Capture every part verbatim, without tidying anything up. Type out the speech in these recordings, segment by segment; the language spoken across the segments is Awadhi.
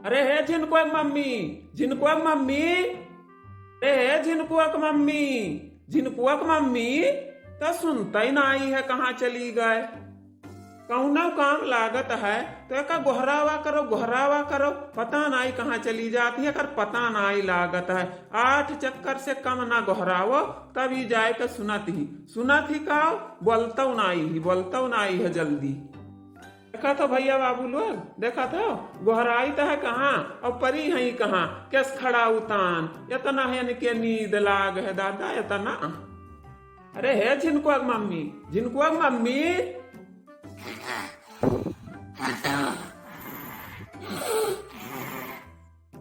अरे हे झिनकुआ क मम्मी, झिनकुआ क मम्मी, अरे हे झिनकुआ क मम्मी, झिनकुआ क मम्मी, त सुनतै नाई है, कहाँ चली गए? कौनो काम लागत है तो एका गोहरावा करो, गोहरावा करो, पता नाई कहाँ चली जाती है, एकर पता नाई लागत है। आठ चक्कर से कम ना गोहरावो, तब ई जाए के सुनत ही, सुनत ही का, बोलतौ नाई ही, बोलतौ नाई है जल्दी। देखा तो भैया बाबू लोग, देखा तो, गोहराई तो है कहाँ और परी है कहाँ, केस खड़ा उतान, इतना है इनके नींद लाग है दादा, इतना। अरे हे झिनकुआ क मम्मी, झिनकुआ क मम्मी।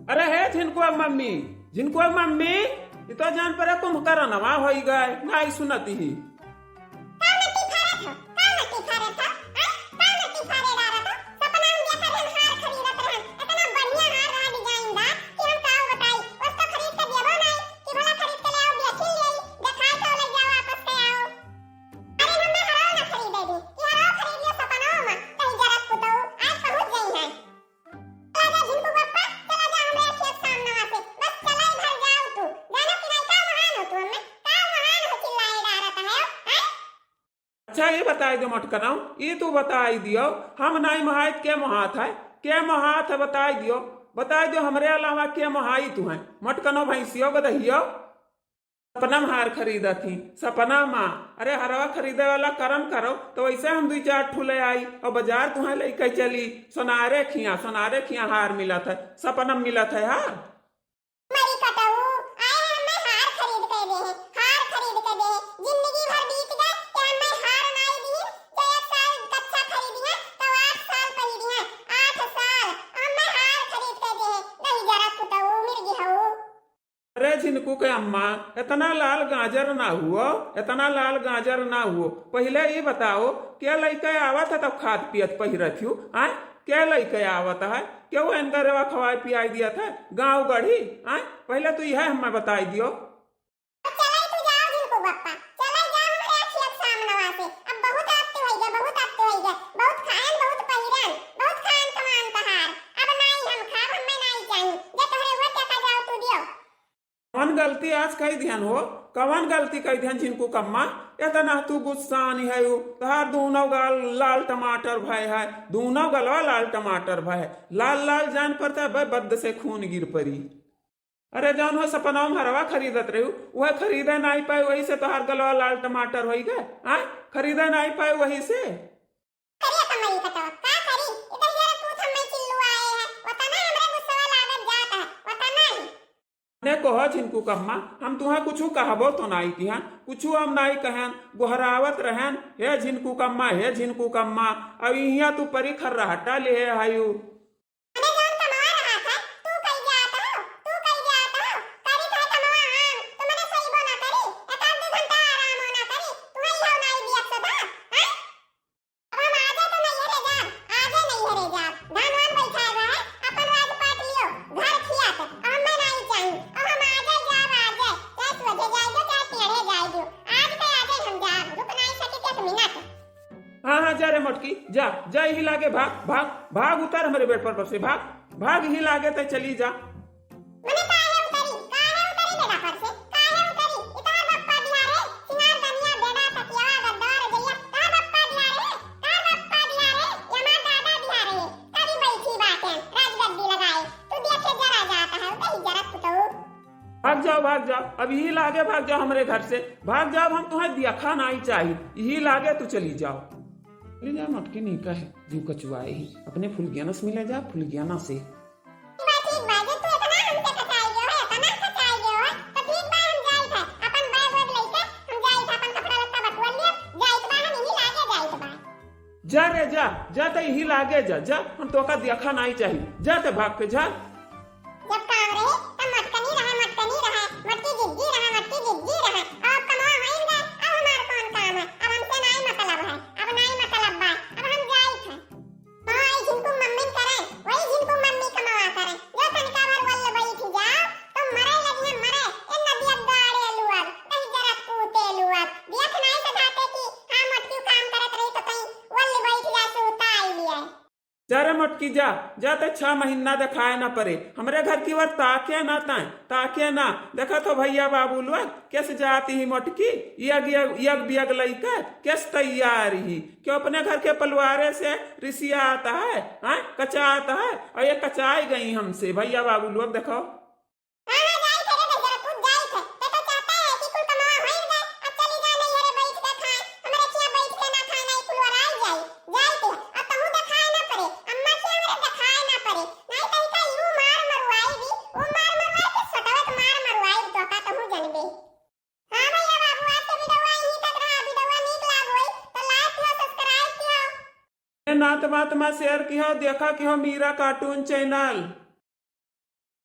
अरे हे झिनकुआ क मम्मी, झिनकुआ क मम्मी, ई तो जान परे कुंभकरनवा होई गए, नाई सुनत ही। का नटी फारत हो? का नटी फारत हो? आय, का नटी फारे डारत हो? सपना में देखत रहन हार खरीदत रहन, इतना बढ़िया हार रहा डिजाइनदार कि हम का बताई। वस्तु खरीद के देबो नाई कि भला खरीद के ले आओ, बेची ले, देखाए के ले जाओ, वापस के आओ। अरे हमें हराओ ना खरीदे दी, कि हराओ खरीद लियो सपना में, कहीं जरत पुतऊ, आज पहुँच गई है। चला जा झिनकू बप्पा, चला जा हमरे खेत सामनवा से। बस चला इधर जाओ तू। जानो कि नहीं का महान हो तू हमें? का महान हो चिल्लाए डारत है, हैं? अच्छा, ये बताई दो मटकनऊ, ये तू बताई दियो, हम नाई महाइत के महात है, के महात है बताई दियो, बताई दियो, हमरे अलावा के महाई तू है? मटकनऊ भैंसियो गदहियो। सपना में हार खरीदत ही, सपना में। अरे हरवा खरीदे वाला करम करो, तो वैसे हम दुई चार ठू ले आई और बाजार तुहें लेके चली। सोनारे खिया, सोनारे खिया हार मिलत है, सपना में मिलत है हार। मरी कटऊ, आए हमें हार खरीद के दे, हार खरीद के दे। जिंदगी भर बीत गए कि हमें हार नाई दी, तो एक साल कच्छा खरीदी है, तो आठ साल पहिरी है, आठ साल हमें हार खरीद के दे, दही जरा कुटऊ, मिर्गी हऊ। अरे झिनकू के अम्मा, इतना लाल गाजर ना हुओ, इतना लाल गाजर ना हुओ। पहिले ई बताओ, के लइके आवत है तब खात पियत पहिरत हूँ, आय? के लइके आवत है? केहू एनकरवा खवाए पियाई दियत है? गाँव गढ़ी, आय? पहिले तू इहे हमें बताई दियो। अब चले तू जाओ झिनकू बप्पा, चले जाओ हमरे अखियत सामनवा से। अब बहुत आत्ती होई गए, बहुत आत्ती होई गए। बहुत खायन, बहुत पहिरन, बहुत खायन कमान तहार। अब नाई हम खाब, हमें नाई चाही। जे तोहरे हुए टेका जाओ तू दियो। कवन गलती आज कई दिहन हो, कवन गलती कई दिहन झिनकू कम्मा, इतना तू गुस्सानी है उ, तोहार दूनो गाल लाल टमाटर भय है, दूनो गलवा लाल टमाटर भय है, लाल लाल जान पड़ता है, बे बद्द से खून गिर परी। अरे जौन हो सपना में हरवा खरीदत रहू, वह खरीदे नाई पाए, वही से तोहार गलवा लाल टमाटर होई गए, हाँ, खरीदे नाई पाए वही से। करिया कमरी कटवा, का करी? इधर जरा पूछ हमें चिल्लू आए हैं, वतना हमरे गुस्सवा लागत जात है, वतना ही। ने कहो झिनकू कम्मा, हम तुहें कुछू कहबो तो नाई किहन, कुछू हम नाई कहन, गोहरावत रहन, "हे झिनकू कम्मा, हे झिनकू कम्मा," अब इहिया तू परी खर्राटा लिहे हायू। अबे जौन कमवा रहा था, तू कई जात हो, तू कई जात हो, करी था कमवा हम, तू मने सोइबो ना करी, एक आध दो घंटा आराम हो ना करी, तुहें इहो नाई दियत सदा, हैं? अब हम आजे तो नैहरे जाब, आजे नैहरे जाब। धान वान बैठाए बा है, अपन राज पाट लियो, घर खियात। अब हमें नाई चाही। अब हम आजे जाब, आजे। चाहे सोझे जाए दो, चाहे टेढ़े जाए दो। आज के आजे हम जाब, रुक नाई सकी एक मिनट। हाँ, हाँ, जा रे मोटकी, जा, जा, यही लागे, भाग, भाग, भाग, उतर हमरे बेड पर, पर से, भाग, भाग, यही लागे, तै चली जा। मने काहे उतरी? काहे उतरी बेटा पर से? काहे उतरी? ई तोहर बप्पा दिहा रे, सिंगार दनिया, बेडा, तकियावा, गद्दवा, रजइया, तोहर बप्पा दिहा रे, तोहर बप्पा दिहा रे, ई हमार दादा दिहा रे। कभी बैठी बाटे, राजगद्दी लगाए। तू देखे जरा जाता है, कहीं जरा कुतऊ। भाग जाओ, भाग जाओ, अब यही लागे भाग जाओ हमरे घर से, भाग जाओ, हम तुहें देखा नाई चाही, यही लागे तू चली जाओ। ले जा मटकी नहीं कहे, जीव कचुआए ही, अपने फुलगियाना से मिले जा, फुलगियाना से। ठीक बा, ठीक बा, जे तू इतना हमसे कचाई गयो है, इतना कचाई गयो है, तो ठीक बा, हम जाइत है, अपन बैग वैग लेके हम जाइत है, अपन कपड़ा लत्ता बटुआ लिए, जाइत बा, हम यही लागे जाइत बा। जा रे जा, जा त यही लागे जा, जा, हम तोका देखा नाई चाही, जा त भाग के जा। जब काम रहे, तब मटकनी रहे, मटकनी रहे, मटकी गिज्जी रहे, मटकी गिज्जी रहे, अब कमवा होइन गए, अब हमार कौन काम है, अब हमसे नाई मतलब है, अब नाई मतलब बा, अब हम जाइत है। हाँ, ई झिनकू मम्मी करे, वही झिनकू मम्मी कमावा करे। जो तनिका भर वल्ल बैठ जाओ, तो मरे लगिहैं, मरे। ए नदिया गाड़े लुअब, कहीं जरा कूते लुअब। दियत नाई सधाते कि हाँ, मोटकी काम करत रही तो कहीं वल्ल बैठ जा, सुताई लिया। जा रे मोटकी, जा, जा, त छह महीना देखाए ना परे। हमरे घर की ओर ताके ना ताए, ताके ना। देखत हो भइया बाबू लोग, केस जात ही मोटकी, यग, यग, यग बियग लइके, केस तैयार ही। क्यों अपने घर के पलवारे से रिसियात है, हाँ, कचात है, और ये कचाई गई हमसे। भइया बाबू लोग देखो। हाँ, हाँ, जाई थे रे बेचारा, तू जाई थे। ते तो चाहता है कि कुल कमावा होई जाए, अब चली जा नैहरे बैठ के खाए, हमरे चिया बैठ के ना खाए, ना कुल वराई जाए, जाई थे, अब तहूँ देखाए ना पड़े, अम्मा के हमरे देखाए ना पड़े, नहीं कहीं का यू मार मरवाई भी, वो मार मरवाई के सटवत मार मरवाई तो का तहूँ जनबे। हाँ भइया बाबू, आज के वीडियो यहीं तक रहा, वीडियो नीक लाग होई तो लाइक कियो, सब्सक्राइब कियो। ए नात बात मा शेयर किहो, देखा किहो मीरा कार्टून चैनल।